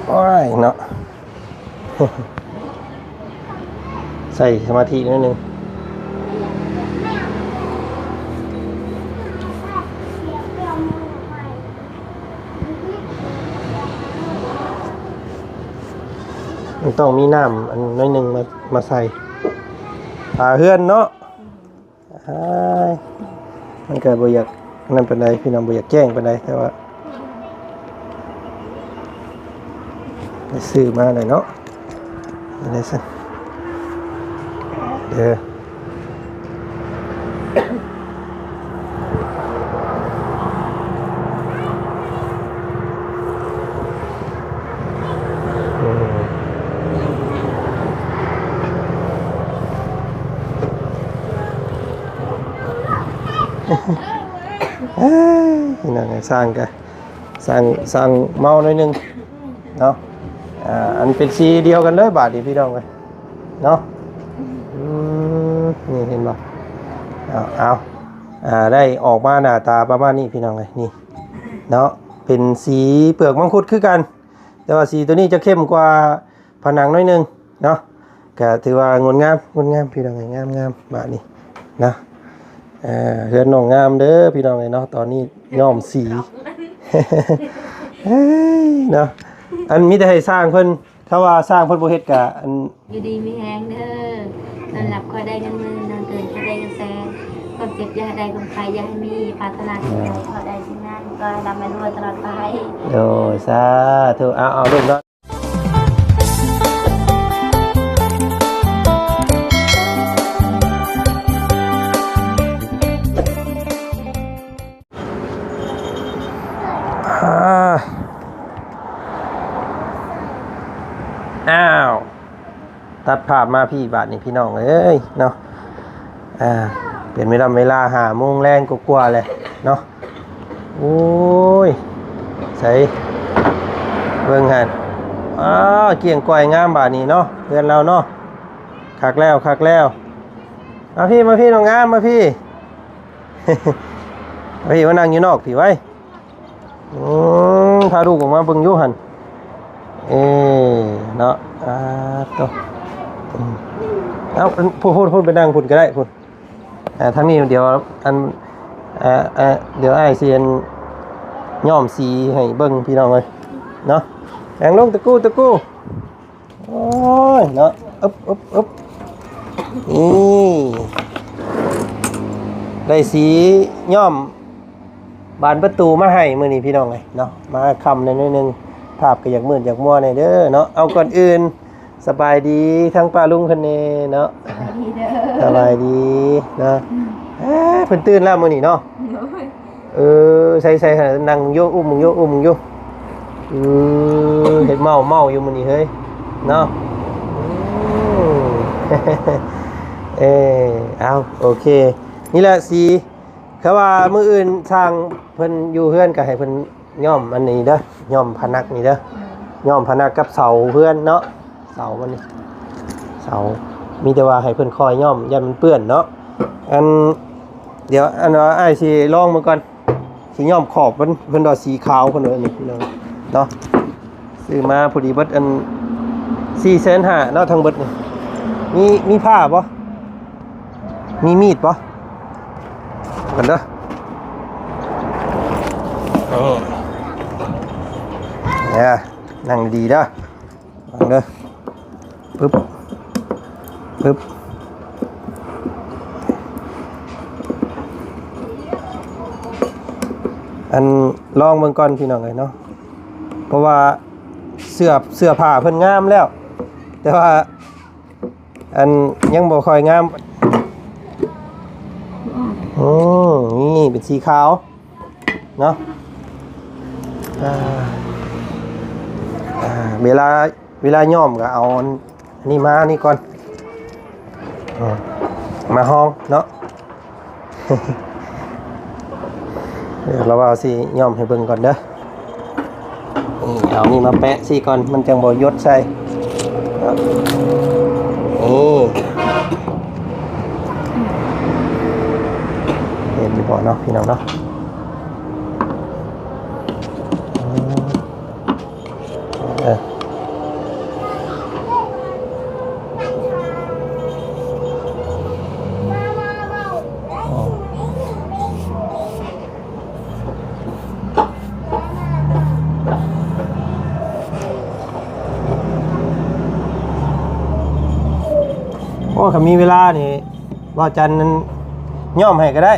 ໂອ້ຍເນາະ ໃສ່ສະມາທິໜ້ອຍໜຶ່ງ ມັນຕ້ອງມີນ້ຳອັນໜ້ອຍໜຶ່ງມາ ມາໃສ່ ອ່າ ເຮືອນເນາະ. ອ້າຍ ມັນກໍບໍ່ຢາກນັ້ນປານໃດ ພີ່ນ້ອງ ບໍ່ຢາກແຈ້ງປານໃດ ແຕ່ວ່າໄດ້ຊື້ມາແລ້ວເນາະ ໄດ້ຊັ້ນເດີ. ເອີຍ ພີ່ນ້ອງເອີຍ ຊ່າງກະ ຊ່າງ ຊ່າງເມົາໜ້ອຍໜຶ່ງເນາະ. ອ່າ ອັນເປັນສີດຽວກັນເລີຍບາດນີ້ ພີ່ນ້ອງເອີຍເນາະ. ອືມ ນີ້ເຫັນບໍ່? ເອົາ ເອົາ ອ່າ ໄດ້ອອກມາໜ້າຕາປະມານນີ້ ພີ່ນ້ອງເອີຍ ນີ້ເນາະ ເປັນສີເປືອກມັງຄຸດຄືກັນ ແຕ່ວ່າສີໂຕນີ້ຈະເຂັ້ມກວ່າຜະໜັງໜ້ອຍໜຶ່ງເນາະ. ກະຖືວ່າງົດງາມ ງົດງາມ ພີ່ນ້ອງເອີຍ ງາມໆ ບາດນີ້ເນາະ. ເອີ ເຮືອນນ້ອງງາມເດີ ພີ່ນ້ອງເອີຍເນາະ ຕອນນີ້ຍ້ອມສີ ເອີຍເນາະ. ອັນມີແຕ່ໃຫ້ຊ່າງເພິ່ນ ຖ້າວ່າຊ່າງເພິ່ນບໍ່ເຮັດກະ ອັນ ຢູ່ດີມີແຮງເດີ ນອນຫຼັບຄ່ອຍໄດ້ເງິນໝື່ນ ນອນຕື່ນຄ່ອຍໄດ້ເງິນແສນ ຄວາມເຈັບຢ່າໃຫ້ໄດ້ ຄວາມໄຂ້ຢ່າໃຫ້ມີ ປາດຖະໜາສິ່ງໃດຂໍໄດ້ສິ່ງນັ້ນ ຂໍໃຫ້ລ່ຳໃຫ້ລວຍຕະຫຼອດໄປ. ໂດຍ ສາທຸ. ເອົາ ເອົາ ລູກເນາະ. ອ້າວ ຕັດພາບມາພີ້ບາດນີ້ ພີ່ນ້ອງເອີຍເນາະ. ອ່າ ເປັນເວລາ ເວລາຫ້າໂມງແລງກວ່າໆແລ້ວເນາະ. ໂອ້ຍ ໃສ ເບິ່ງຫັ້ນ ອ້າວ ກ້ຽງກ້ອຍງາມບາດນີ້ເນາະ ເຮືອນລາວເນາະ. ຄັກແລ້ວ ຄັກແລ້ວ. ມາພີ້ ມາພີ້ ນ້ອງງາມ ມາພີ້ ມາພີ້ ມານັ່ງຢູ່ນອກພີ້ໄວ້. ອືມ ພາລູກອອກມາເບິ່ງຢູ່ຫັ້ນ ເອີ ເນາະ. ອ່າ ໂຕ ອືມ ເອົາ ພຸ້ນ ພຸ້ນ ໄປນັ່ງພຸ້ນກໍໄດ້ພຸ້ນ. ອ່າ ທາງນີ້ດຽວ ອັນ ອ່າ ອ່າ ດຽວອ້າຍຊິ ອັນ ຍ້ອມສີໃຫ້ເບິ່ງ ພີ່ນ້ອງເອີຍເນາະ. ນັ່ງລົງ ຕະກູ້ ຕະກູ້. ໂອ້ຍເນາະ ອຶບ ອຶບ ອຶບ ນີ້ ໄດ້ສີຍ້ອມບານປະຕູມາໃຫ້ມື້ນີ້ ພີ່ນ້ອງເອີຍເນາະ. ມາຄ່ຳແດ່ໜ້ອຍໜຶ່ງ ພາບກໍຢາກມືດຢາກມົວແດ່ເດີເນາະ. ເອົາ ກ່ອນອື່ນ ສະບາຍດີທາງປ້າລຸງເພິ່ນແດ່ເນາະ. ສະບາຍດີເດີ ສະບາຍດີເນາະ. ເອີ ເພິ່ນຕື່ນແລ້ວມື້ນີ້ເນາະ. ໂດຍ ເອີ ໃສ່ໆ ນັ່ງຢູ່ ອຸ້ມຢູ່ ອຸ້ມຢູ່. ອື ເຮັດເມົາ ເມົາຢູ່ມື້ນີ້ເຮີ້ຍເນາະ. ອື ເອີ ເອົາ ໂອເຄ ນີ້ແຫຼະສີ. ຄືວ່າມື້ອື່ນຊ່າງເພິ່ນຢູ່ເຮືອນກໍໃຫ້ເພິ່ນຍ້ອມອັນນີ້ເດີ ຍ້ອມພະນັກນີ້ເດີ ຍ້ອມພະນັກກັບເສົາເຮືອນເນາະ. ເສົາມັນນີ້ ເສົາ ມີແຕ່ວ່າໃຫ້ເພິ່ນຄ່ອຍຍ້ອມ ຢ້ານມັນເປື້ອນເນາະ. ອັນ ດຽວ ອັນວ່າອ້າຍຊິລອງເບິ່ງກ່ອນ ຊິຍ້ອມຂອບມັນ ເພິ່ນວ່າສີຂາວ ເພິ່ນວ່ານີ້ເນາະ. ຊື້ມາພໍດີເບິດ ອັນ ສີ່ແສນຫ້າເນາະ ທັງເບິດນີ້. ມີ ມີຜ້າບໍ່? ມີມີດບໍ່? ກັນເດີ ເອີ ເອີ ນັ່ງດີໆເດີ. ເບິ່ງເດີ ປຶບ ປຶບ ອັນ ລອງເບິ່ງກ່ອນ ພີ່ນ້ອງເອີຍເນາະ. ເພາະວ່າເສື້ອ ເສື້ອຜ້າເພິ່ນງາມແລ້ວ ແຕ່ວ່າ ອັນ ຍັງບໍ່ຄ່ອຍງາມ. ອືມ ນີ້ເປັນສີຂາວ ເນາະ. ອ່າ ອ່າ ເວລາ ເວລາຍ້ອມກໍເອົາອັນນີ້ມານີ້ກ່ອນ ເອີ ມາຮອງເນາະ. ດຽວລາວວ່າຊິຍ້ອມໃຫ້ເບິ່ງກ່ອນເດີ. ນີ້ ເອົານີ້ມາແປະຊິກ່ອນ ມັນຈັ່ງບໍ່ຢົດໃສ່. ນີ້ ເຫັນຢູ່ບໍ່ເນາະ ພີ່ນ້ອງເນາະ? ອືມ ເອີ ຄັນມີເວລານີ້ ເວົ້າຈັນນັ້ນຍ້ອມໃຫ້ກໍໄດ້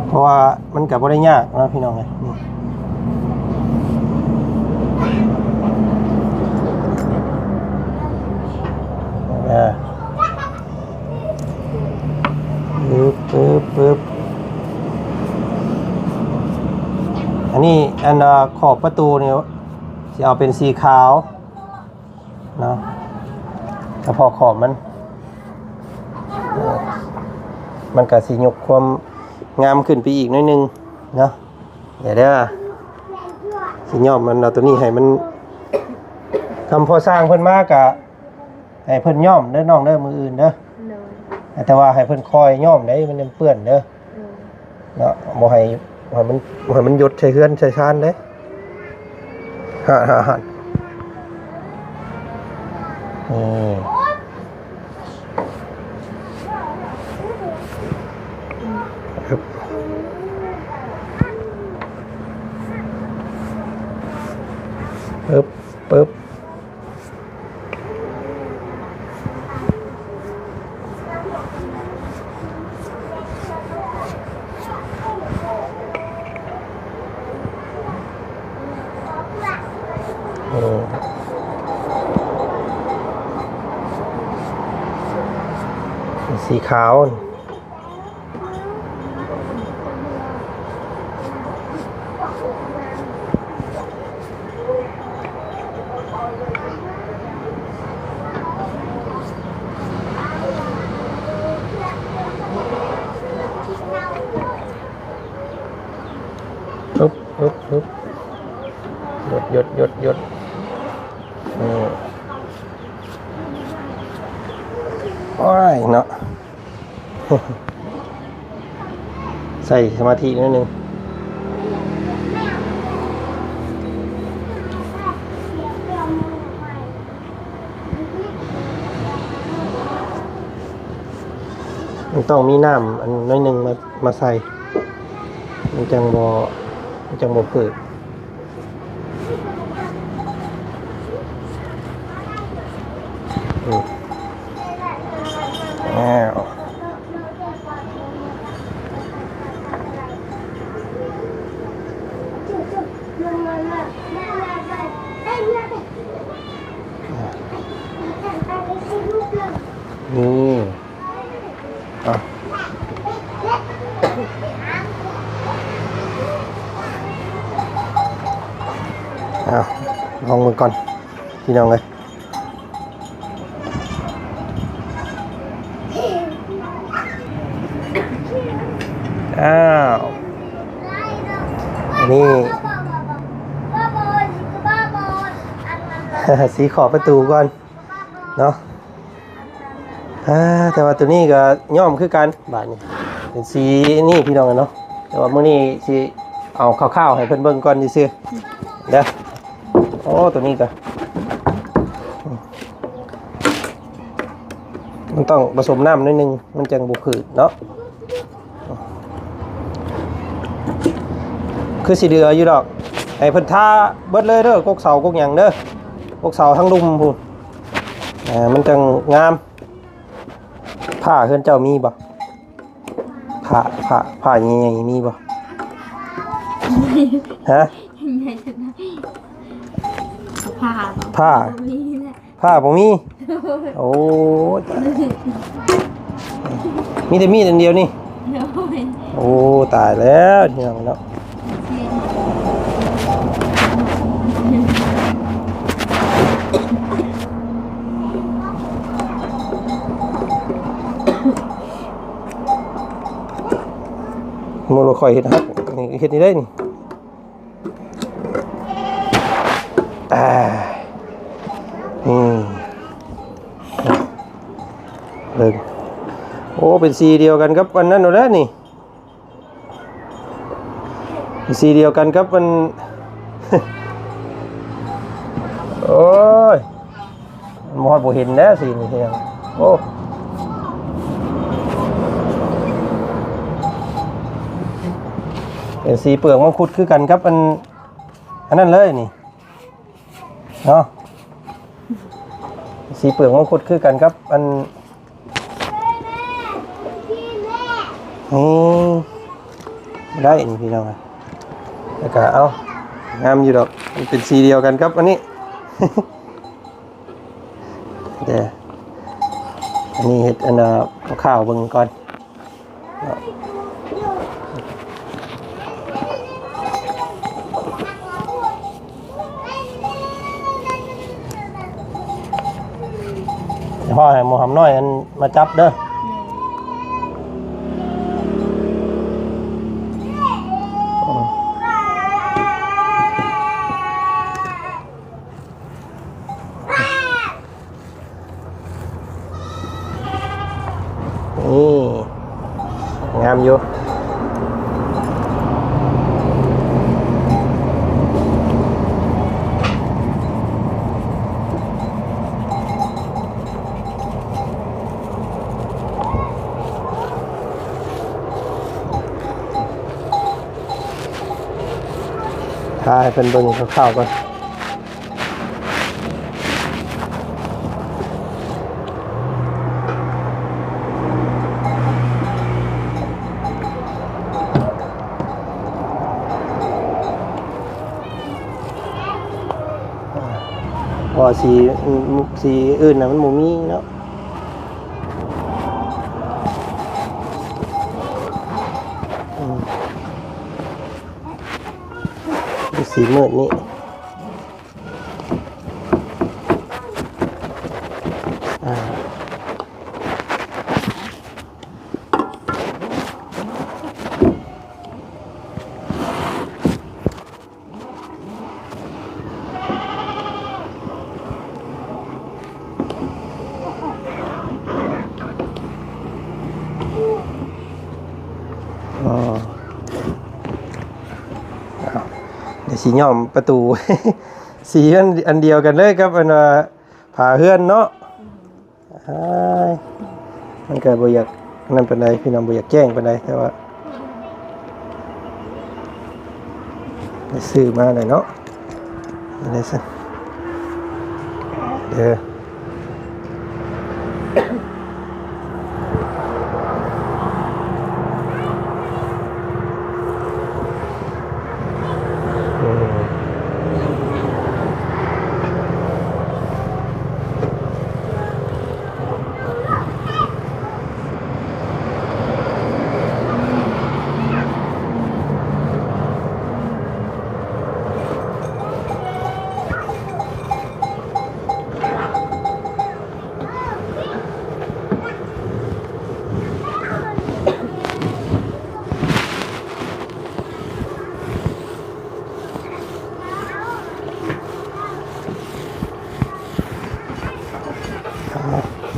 ເພາະວ່າມັນກໍບໍ່ໄດ້ຍາກເນາະ ພີ່ນ້ອງເອີຍ. ນີ້ ເອີ ປຶບ ປຶບ ປຶບ ອັນນີ້ ອັນ ອາ ຂອບປະຕູນີ້ ຊິເອົາເປັນສີຂາວເນາະ ສະເພາະຂອບມັນ ມັນກະຊິຍົກຄວາມງາມຂຶ້ນໄປອີກໜ້ອຍໜຶ່ງເນາະ. ດຽວເດີ ຊິຍ້ອມມັນເອົາໂຕນີ້ໃຫ້ມັນ ຄຳພໍຊ່າງເພິ່ນມາກະ ໃຫ້ເພິ່ນຍ້ອມເດີນ້ອງເດີ ມື້ອື່ນເດີ. ໂດຍ ແຕ່ວ່າໃຫ້ເພິ່ນຄ່ອຍຍ້ອມໄດ໋ ມັນຍັງເປື້ອນເດີ. ໂດຍ ເນາະ ບໍ່ໃຫ້ ໃຫ້ມັນ ໃຫ້ມັນຢົດໃສ່ເຮືອນໃສ່ຊານເດ້. ຫັ້ນ ຫັ້ນ ຫັ້ນ ນີ້ ປຶບ ປຶບ ປຶບ. ເອີ ສີຂາວ. ອຶບ ອຶບ ອຶບ ຢຸດ ຢຸດ ຢຸດ ຢຸດ ອືມ ໂອ້ຍເນາະ. ໃສ່ສະມາທິໜ້ອຍໜຶ່ງ. ມັນຕ້ອງມີນ້ຳອັນໜ້ອຍໜຶ່ງມາ ມາໃສ່ ມັນຈັ່ງບໍ່ ມັນຈັ່ງບໍ່ຜືດ. ອືມ ອ້າວ ນີ້ ອ່ະ ອ່ະ ລອງເບິ່ງກ່ອນ ພີ່ນ້ອງເອີຍ. ອ້າວ ອັນນີ້ ສີຂໍປະຕູກ່ອນເນາະ. ອ່າ ແຕ່ວ່າໂຕນີ້ກໍຍ້ອມຄືກັນ ບາດນີ້ເປັນສີນີ້ພີ່ນ້ອງເນາະ. ແຕ່ວ່າມື້ນີ້ຊິເອົາຄ່າວໆໃຫ້ເພິ່ນເບິ່ງກ່ອນຊື່ໆເດີ. ໂອ້ ໂຕນີ້ກໍ ມັນຕ້ອງປະສົມນ້ຳໜ້ອຍໜຶ່ງ ມັນຈັ່ງບໍ່ຂືດເນາະ. ຄືຊິເຫຼືອຢູ່ດອກ ໃຫ້ເພິ່ນທາເບິດເລີຍເດີ ກົກເສົາກົກຫຍັງເດີ ກົກເສົາທັງລຸ່ມພຸ້ນ ອ່າ ມັນຈັ່ງງາມ. ຜ້າເຮືອນເຈົ້າມີບໍ່? ຜ້າ ຜ້າ ຜ້າໃຫຍ່ໆ ມີບໍ່? ຮະ? ໃຫຍ່ສຸດນະ ຜ້າ ຜ້າ ບໍ່ມີແຫຼະ. ຜ້າບໍ່ມີ? ໂອ້ຍ ມີແຕ່ມີດອັນດຽວນີ້. ໂດຍ ໂອ້ ຕາຍແລ້ວ ພີ່ນ້ອງເນາະ. ໂມໂລ ຂ້ອຍເຮັດຮັກ ນີ້ເຮັດນີ້ໄດ້ນີ້. ອ່າ ອືມ ເບິ່ງ ໂອ້ ເປັນສີດຽວກັນກັບອັນນັ້ນໂລດແຫຼະນີ້ ເປັນສີດຽວກັນກັບອັນ ໂອ້ຍ. ບໍ່ຮອດບໍ່ເຫັນແລ້ວສີນີ້ ໂອ້ ເປັນສີເປືອກມັງຄຸດຄືກັນກັບອັນ ອັນນັ້ນເລີຍນີ້ເນາະ ເປັນ ສີເປືອກມັງຄຸດຄືກັນກັບອັນ ນີ້ ໄດ້ນີ້ພີ່ນ້ອງ ແລ້ວກໍເອົາ ງາມຢູ່ດອກ ມັນເປັນສີດຽວກັນກັບອັນນີ້ ເດ້ ອັນນີ້ເຮັດອັນນ່າ ຄາວໆເບິ່ງກ່ອນ. ພໍ່ໃຫ້ໝໍຫຳນ້ອຍອັນມາຈັບເດີ. ນີ້ ງາມຢູ່ ຖ້າໃຫ້ເພິ່ນເບິ່ງຄ່າວໆກ່ອນ. ເພາະວ່າສີ ອືມ ສີອື່ນນະມັນບໍ່ມີເນາະ ອືມ ມີສີມືດນີ້ ອ່າ ອໍ ດຽວຊິຍ້ອມປະຕູ ສີອັນ ອັນດຽວກັນເລີຍກັບອັນວ່າຝາເຮືອນເນາະ. ອາຍ ມັນກໍບໍ່ຢາກນັ້ນປານໃດ ພີ່ນ້ອງ ບໍ່ຢາກແຈ້ງປານໃດ ແຕ່ວ່າໄດ້ຊື້ມາແລ້ວເນາະ ໄດ້ຊັ້ນເດີ.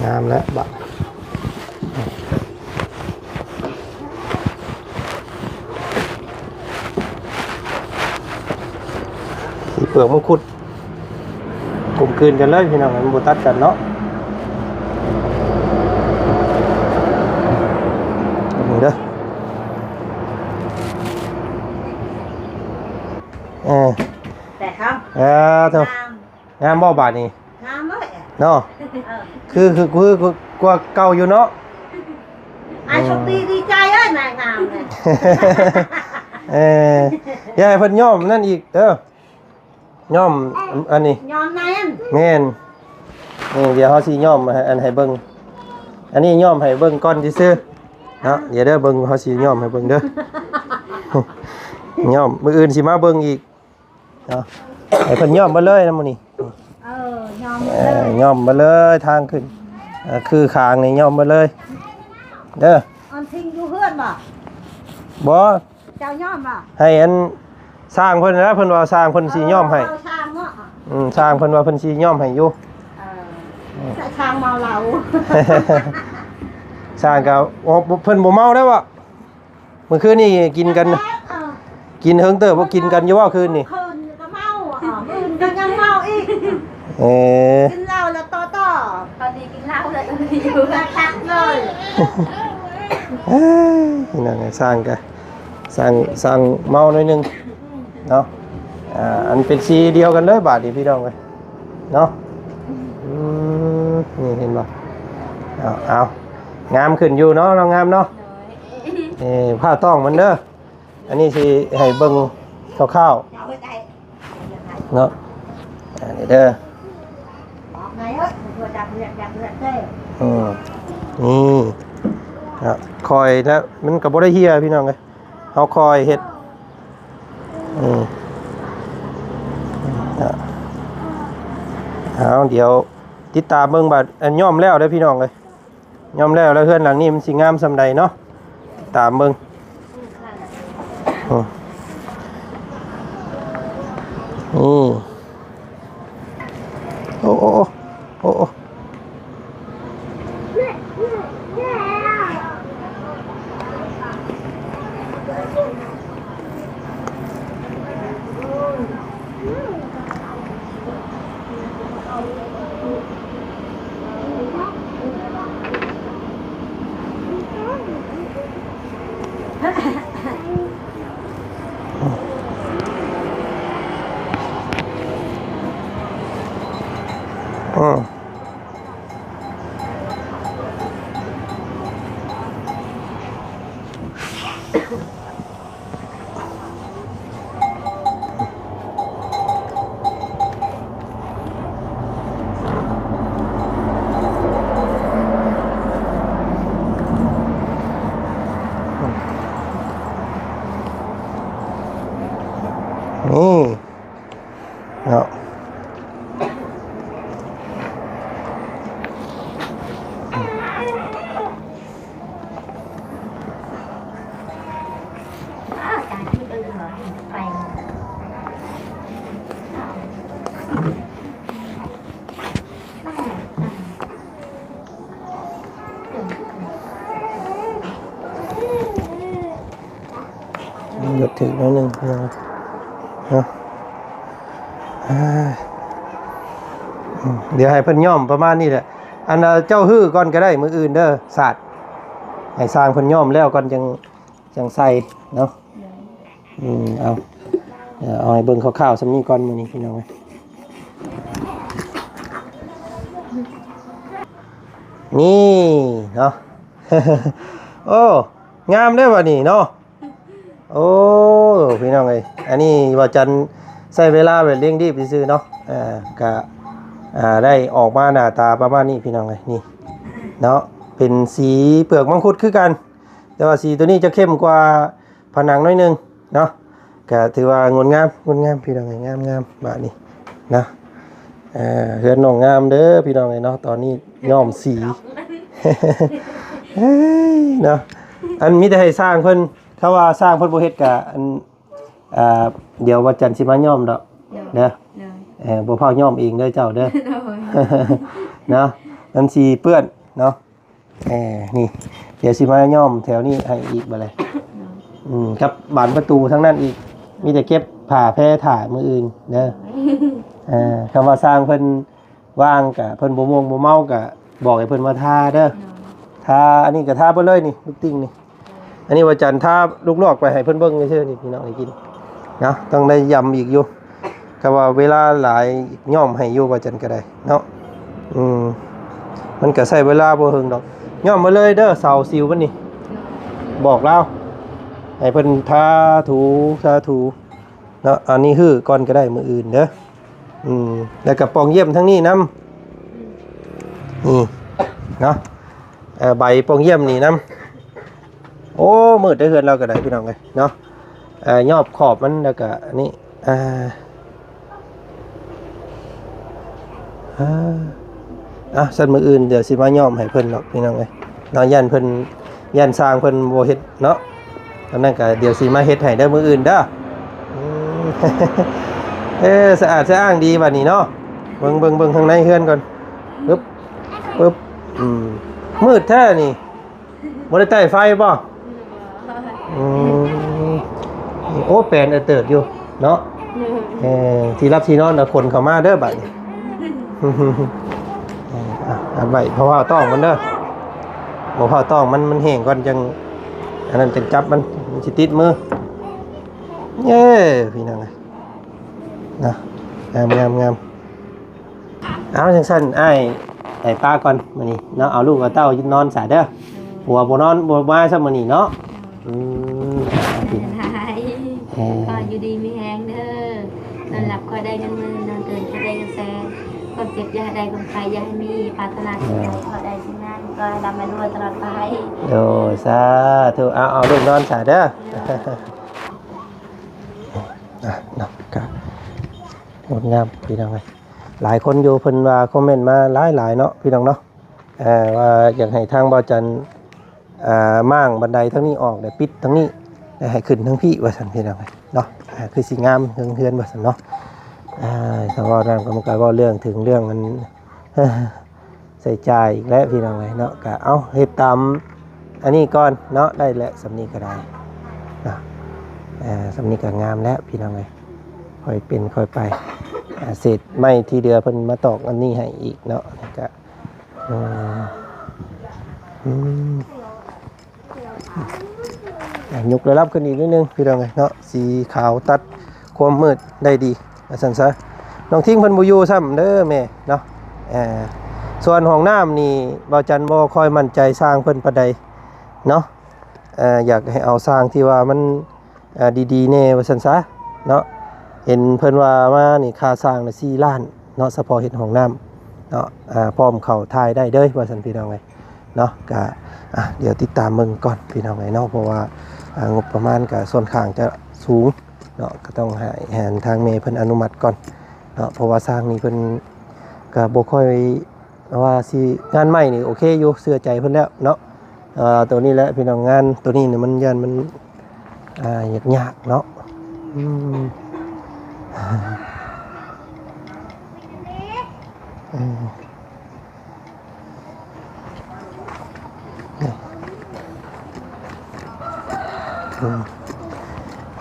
ງາມແລ້ວບາດ ສີເປືອກມັງຄຸດ ກົມກືນກັນເລີຍພີ່ນ້ອງ ມັນບໍ່ຕັດກັນເນາະ ເບິ່ງເດີ ເອີ ແຕ່ເຂົາ ເອີ ໂທ້ ງາມ ງາມບໍ່ບາດນີ້? ງາມເລີຍ ເນາະ ເອີ ຄື ຄື ຄື ຄືກວ່າເກົ່າຢູ່ເນາະ ອ້າຍ ໂຊກດີ ດີໃຈເອີຍ ນາຍງາມເລີຍ ເອີ ຢ່າໃຫ້ເພິ່ນຍ້ອມນັ້ນອີກເດີ ຍ້ອມອັນນີ້ ຍ້ອມໃນນັ້ນ ແມ່ນ ນີ້ ດຽວເຮົາຊິຍ້ອມໃຫ້ ອັນ ໃຫ້ເບິ່ງ ອັນນີ້ຍ້ອມໃຫ້ເບິ່ງກ່ອນຊື່ໆ ເນາະ ດຽວເດີ ເບິ່ງ ເຮົາຊິຍ້ອມໃຫ້ເບິ່ງເດີ ຍ້ອມ ມື້ອື່ນຊິມາເບິ່ງອີກ ເນາະ ໃຫ້ເພິ່ນຍ້ອມເບິດເລີຍນະມື້ນີ້ ເອີ ຍ້ອມເບິດເລີຍ ເອີ ຍ້ອມເບິດເລີຍ ທາງຂຶ້ນ ເອີ ຄືຄາງນີ້ຍ້ອມເບິດເລີຍເດີ ອັນທິງຢູ່ເຮືອນບໍ່? ບໍ່ ເຈົ້າຍ້ອມບໍ່? ໃຫ້ອັນຊ່າງເພິ່ນນະ ເພິ່ນວ່າຊ່າງເພິ່ນຊິຍ້ອມໃຫ້ ເອີ ຊ່າງເນາະ ອືມ ຊ່າງເພິ່ນວ່າເພິ່ນຊິຍ້ອມໃຫ້ຢູ່ ເອີ ອືມ ຊ່າງເມົາເຫຼົ້າ ຊ່າງກໍ ໂອ້ ເພິ່ນບໍ່ເມົາໄດ້ບໍ່? ມື້ຄືນນີ້ກິນກັນ ກິນເຫິງເຕີບບໍ່? ກິນກັນຢູ່ບໍ່ຄືນນີ້? ຄືນກໍເມົາ ມື້ອື່ນກໍຍັງເມົາອີກ ເອີ ກິນເຫຼົ້າແລ້ວຕໍ່ໆ ຕອນນີ້ກິນເຫຼົ້າແລ້ວ ຕອນນີ້ຢູ່ແລ້ວຕັກເລີຍ ເອີ ນັ້ນແຫຼະ ຊ່າງກະ ຊ່າງ ຊ່າງເມົາໜ້ອຍໜຶ່ງເນາະ ອ່າ ອັນເປັນສີດຽວກັນເລີຍບາດນີ້ພີ່ນ້ອງເອີຍເນາະ ອືມ ນີ້ເຫັນບໍ່? ເອົາ ເອົາ ງາມຂຶ້ນຢູ່ເນາະ ນ້ອງງາມເນາະ. ໂດຍ ນີ້ຜ້າຕ້ອງມັນເດີ. ອັນນີ້ຊິໃຫ້ເບິ່ງຄ່າວໆເນາະ. ອັນນີ້ເດີ. ອືມ ນີ້ເນາະ ຄ່ອຍແລ້ວ ມັນກໍບໍ່ໄດ້ເຫ່ຍ ພີ່ນ້ອງເອີຍ. ເຮົາຄ່ອຍເຮັດ. ອືມ ເອົາ ດຽວຕິດຕາມເບິ່ງບາດ ອັນ ຍ້ອມແລ້ວເດີພີ່ນ້ອງເອີຍ. ຍ້ອມແລ້ວ ແລ້ວເຮືອນຫຼັງນີ້ມັນຊິງາມສ່ຳໃດເນາະ. ຕິດຕາມເບິ່ງ. ອືມ ນີ້. ໂອ້ ໂອ້ ໂອ້ ໂອ້ ໂອ້. ນີ້ເນາະ. ຍົດຖືກໜ້ອຍໜຶ່ງເນາະ. ດຽວໃຫ້ເພິ່ນຍ້ອມປະມານນີ້ແຫຼະ. ອັນ ເຈົ້າຮື້ກ່ອນກໍໄດ້ ມື້ອື່ນເດີ ສາດ ໃຫ້ຊ່າງເພິ່ນຍ້ອມແລ້ວກ່ອນ ຈັ່ງ ຈັ່ງໃສ່ເນາະ. ອືມ ເອົາ ເອົາໃຫ້ເບິ່ງຄ່າວໆສ່ຳນີ້ກ່ອນມື້ນີ້ ພີ່ນ້ອງເອີຍ. ນີ້ເນາະ. ໂອ້ ງາມເດ້ບັດນີ້ເນາະ. ໂອ້ ພີ່ນ້ອງເອີຍ ອັນນີ້ບ່າວຈັນໃຊ້ເວລາແບບເລັ່ງດີບຊື່ໆເນາະ. ເອີ ກະ ອ່າ ໄດ້ອອກມາໜ້າຕາປະມານນີ້ ພີ່ນ້ອງເອີຍ. ນີ້ເນາະ ເປັນສີເປືອກມັງຄຸດຄືກັນ ແຕ່ວ່າສີໂຕນີ້ຈະເຂັ້ມກວ່າຜະໜັງໜ້ອຍໜຶ່ງເນາະ. ກະຖືວ່າງົດງາມ ງົດງາມ ພີ່ນ້ອງເອີຍ ງາມໆ ບາດນີ້ນະ. ເອີ ເຮືອນນ້ອງງາມເດີພີ່ນ້ອງເອີຍເນາະ ຕອນນີ້ຍ້ອມສີ ເອີຍເນາະ. ອັນ ມີແຕ່ໃຫ້ຊ່າງເພິ່ນ ຖ້າວ່າຊ່າງເພິ່ນບໍ່ເຮັດກະ ອັນ ອ່າ ດຽວວັນຈັນຊິມາຍ້ອມດອກເດີ. ເອີ ບໍ່ພາກຍ້ອມເອງເດີເຈົ້າເດີ ໂດຍ ເນາະ. ມັນຊິເປື້ອນເນາະ. ເອີ ນີ້ ດຽວຊິມາຍ້ອມແຖວນີ້ໃຫ້ອີກບາດແຫຼະ. ອືມ ກັບບານປະຕູທາງນັ້ນອີກ ມີແຕ່ເກັບຜ້າແພຖ້າມື້ອື່ນເດີ. ເອີ ຄຳວ່າຊ່າງເພິ່ນວ່າງກະ ເພິ່ນບໍ່ມ່ວງບໍ່ເມົາກະ ບອກໃຫ້ເພິ່ນມາທາເດີ. ໂດຍ ທາ ອັນນີ້ກະທາເບິດເລີຍນີ້ ລູກຕິ່ງນີ້. ອັນນີ້ວ່າຈັນທາລູກນອກໄປໃຫ້ເພິ່ນເບິ່ງຊື່ໆນີ້ ພີ່ນ້ອງໄດ້ກິນເນາະ. ຕ້ອງໄດ້ຢຳອີກຢູ່ ກະວ່າເວລາຫຼາຍຍ້ອມໃຫ້ຢູ່ວ່າຈັນກະໄດ້ເນາະ. ອືມ ມັນກະໃຊ້ເວລາບໍ່ເຖິງດອກ. ຍ້ອມມາເລີຍເດີ ເສົາສິວມັນນີ້ ບອກລາວໃຫ້ເພິ່ນທາຖູ ທາຖູເນາະ. ອັນນີ້ຮື້ກ່ອນກະໄດ້ມື້ອື່ນເດີ. ອືມ ແລ້ວກະປ່ອງຢ້ຽມທາງນີ້ນຳ ນີ້ເນາະ. ເອີ ໃບປ່ອງຢ້ຽມນີ້ນຳ. ໂອ້ ມືດເດີ ເຮືອນລາວກະໄດ້ ພີ່ນ້ອງເອີຍເນາະ. ເອີ ຍອບຂອບມັນ ແລ້ວກະອັນນີ້ ອ່າ ອ່າ ອ່ະ ຊັ້ນມື້ອື່ນດຽວຊິມາຍ້ອມໃຫ້ເພິ່ນດອກ ພີ່ນ້ອງເອີຍເນາະ. ຢ້ານເພິ່ນ ຢ້ານຊ່າງເພິ່ນບໍ່ເຮັດເນາະ. ອັນນັ້ນກະດຽວຊິມາເຮັດໃຫ້ເດີມື້ອື່ນເດີ. ອືມ ເອີ ສະອາດສະອ້າງດີບາດນີ້ເນາະ. ເບິ່ງ ເບິ່ງ ເບິ່ງທາງໃນເຮືອນກ່ອນ. ປຶບ ປຶບ ອືມ ມືດແທ້ນີ້ ບໍ່ໄດ້ໄຕ້ໄຟບໍ່? ອືມ ໂອ້ ແປນເອີເຕີບຢູ່ເນາະ. ເອີ ທີ່ລັບທີ່ນອນນະ ຂົນເຂົ້າມາເດີບາດນີ້. ເອີ ອັດໄວ້ ເພາະວ່າຕ້ອງມັນເດີ ບໍ່ພໍຕ້ອງມັນ ມັນແຫ້ງກ່ອນ ຈັ່ງ ອັນນັ້ນຈັ່ງຈັບມັນ ມັນຊິຕິດມື. ເອີ ພີ່ນ້ອງເອີຍ ນະ ງາມ ງາມ ງາມ. ເອົາ ຈັ່ງຊັ້ນອ້າຍ ໃຫ້ປ້າກ່ອນມື້ນີ້ເນາະ ເອົາລູກເອົາເຕົ້ານອນສາເດີ. ໂດຍ ຜົວບໍ່ນອນ ບໍ່ມາຊ້ຳມື້ນີ້ເນາະ. ໂດຍ ອືມ ເອີ ຂໍຢູ່ດີມີແຮງເດີ ນອນຫຼັບຂໍໃຫ້ໄດ້ເງິນໝື່ນ ນອນຕື່ນຂໍໃຫ້ໄດ້ເງິນແສນ ຄວາມເຈັບຢ່າໃຫ້ໄດ້ ຄວາມໄຂ້ຢ່າໃຫ້ມີ ປາດຖະໜາສິ່ງໃດ ເອີ ຂໍໃຫ້ໄດ້ສິ່ງນັ້ນ ຂໍໃຫ້ລ່ຳໃຫ້ລວຍຕະຫຼອດໄປ. ໂດຍ ສາທຸ. ເອົາ ເອົາລູກນອນສາເດີ. ໂດຍ ອ່ະເນາະ ກະງົດງາມພີ່ນ້ອງເອີຍ. ຫຼາຍຄົນຢູ່ເພິ່ນວ່າຄອມເມັນມາຫຼາຍໆເນາະ ພີ່ນ້ອງເນາະ ເອີ ວ່າຢາກໃຫ້ທາງບ່າວຈັນ ອ່າ ມ້າງບັນໄດທາງນີ້ອອກ ແລ້ວປິດທາງນີ້ ແລ້ວໃຫ້ຂຶ້ນທາງພີ້ວ່າຊັ້ນ ພີ່ນ້ອງເອີຍເນາະ. ອ່າ ຄືຊິງາມເທິງເຮືອນວ່າຊັ້ນເນາະ. ອ່າ ຖ້າເວົ້ານຳກໍມັນກໍເວົ້າເລື່ອງເຖິງເລື່ອງອັນ ໃຊ້ຈ່າຍອີກແລ້ວພີ່ນ້ອງເອີຍເນາະ. ກະເອົາເຮັດຕາມອັນນີ້ກ່ອນເນາະ ໄດ້ແລ້ວສ່ຳນີ້ກໍໄດ້ເນາະ. ອ່າ ສ່ຳນີ້ກໍງາມແລ້ວພີ່ນ້ອງເອີຍ ຄ່ອຍເປັນຄ່ອຍໄປ. ອ່າ ເສດໄມ້ທີ່ເຫຼືອເພິ່ນມາຕອກອັນນີ້ໃຫ້ອີກເນາະ. ແລ້ວກະ ອືມ ອືມ ອ່ະ ຍົກລະດັບຂຶ້ນອີກນິດໜຶ່ງພີ່ນ້ອງເອີຍເນາະ ສີຂາວຕັດຄວາມມືດໄດ້ດີວ່າຊັ້ນຊະ. ນ້ອງທິງເພິ່ນບໍ່ຢູ່ຊ້ຳເດີແມ່ເນາະ. ເອີ ສ່ວນຫ້ອງນ້ຳນີ້ ບ່າວຈັນບໍ່ຄ່ອຍໝັ້ນໃຈຊ່າງເພິ່ນປານໃດເນາະ. ເອີ ຢາກໃຫ້ເອົາຊ່າງທີ່ວ່າມັນ ອ່າ ດີໆແດ່ວ່າຊັ້ນຊະເນາະ. ເຫັນເພິ່ນວ່າມານີ້ຄ່າສ້າງນະສີ່ລ້ານເນາະ ສະເພາະເຮັດຫ້ອງນ້ຳເນາະ. ອ່າ ພ້ອມເຂົ້າຖ່າຍໄດ້ເດີວ່າຊັ້ນພີ່ນ້ອງເອີຍເນາະ. ກະ ອ່າ ດຽວຕິດຕາມເບິ່ງກ່ອນພີ່ນ້ອງເອີຍເນາະ ເພາະວ່າ ອ່າ ງົບປະມານກະຂ້ອນຂ້າງຈະສູງເນາະ ກະຕ້ອງໃຫ້ ໃຫ້ທາງແມ່ເພິ່ນອະນຸມັດກ່ອນເນາະ. ເພາະວ່າຊ່າງນີ້ເພິ່ນກະບໍ່ຄ່ອຍ ວ່າຊິ ງານໄມ້ນີ້ໂອເຄຢູ່ ເຊື່ອໃຈເພິ່ນແລ້ວເນາະ. ເອີ ໂຕນີ້ແຫຼະພີ່ນ້ອງ ງານໂຕນີ້ນີ້ມັນ ຢ້ານມັນ ອ່າ ຍາກໆເນາະ. ອືມ ເອີ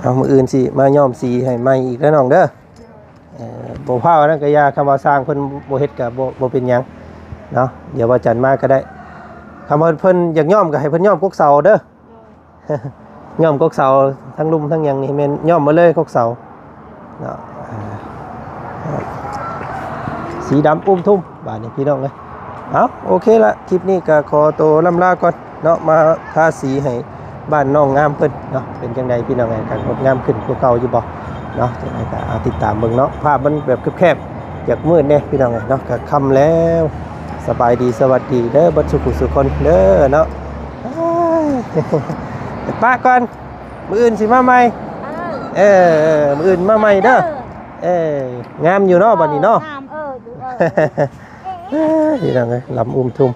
ເອົາ ມື້ອື່ນຊິມາຍ້ອມສີໃຫ້ໃໝ່ອີກເດີນ້ອງເດີ. ເອີ ບໍ່ພ້າວອັນນັ້ນກໍຢ່າ ຄຳວ່າຊ່າງເພິ່ນບໍ່ເຮັດກໍບໍ່ ບໍ່ເປັນຫຍັງເນາະ. ດຽວວ່າຈັນມາກໍໄດ້ ຄຳວ່າເພິ່ນຢາກຍ້ອມກໍໃຫ້ເພິ່ນຍ້ອມກົກເສົາເດີ. ຍ້ອມກົກເສົາ ທັງລຸ່ມທັງຫຍັງນີ້ແມ່ນຍ້ອມໝົດເລີຍກົກເສົາເນາະ. ອ່າ ສີດຳອຸ້ມທຸ່ມບາດນີ້ພີ່ນ້ອງເອີຍ. ເອົາ ໂອເຄລະ ຄລິບນີ້ກໍຂໍໂຕລ່ຳລາກ່ອນເນາະ ມາທາສີໃຫ້ ບ້ານນ້ອງງາມເພິ່ນເນາະ. ເປັນຈັ່ງໃດພີ່ນ້ອງເອີຍ ກະງົດງາມຂຶ້ນກວ່າເກົ່າຢູ່ບໍ່ເນາະ? ຈັ່ງໃດກະ ອ່າ ຕິດຕາມເບິ່ງເນາະ. ພາບມັນແບບແຄບໆ ຢາກມືດແດ່ພີ່ນ້ອງເອີຍເນາະ. ກະຄ່ຳແລ້ວ ສະບາຍດີ ສະຫວັດດີເດີ ເບິດສູ່ຜູ້ສູ່ຄົນເດີເນາະ. ໄປປະກ່ອນ ມື້ອື່ນຊິມາໃໝ່. ເອີ ເອີ ມື້ອື່ນມາໃໝ່ເດີ. ເອີ ເອີ ງາມຢູ່ເນາະ ເອີ ບັດນີ້ເນາະ ງາມ ເອີ ຢູ່ ເອີ ພີ່ນ້ອງເອີຍ ລຳອຸ້ມທຸ່ມ.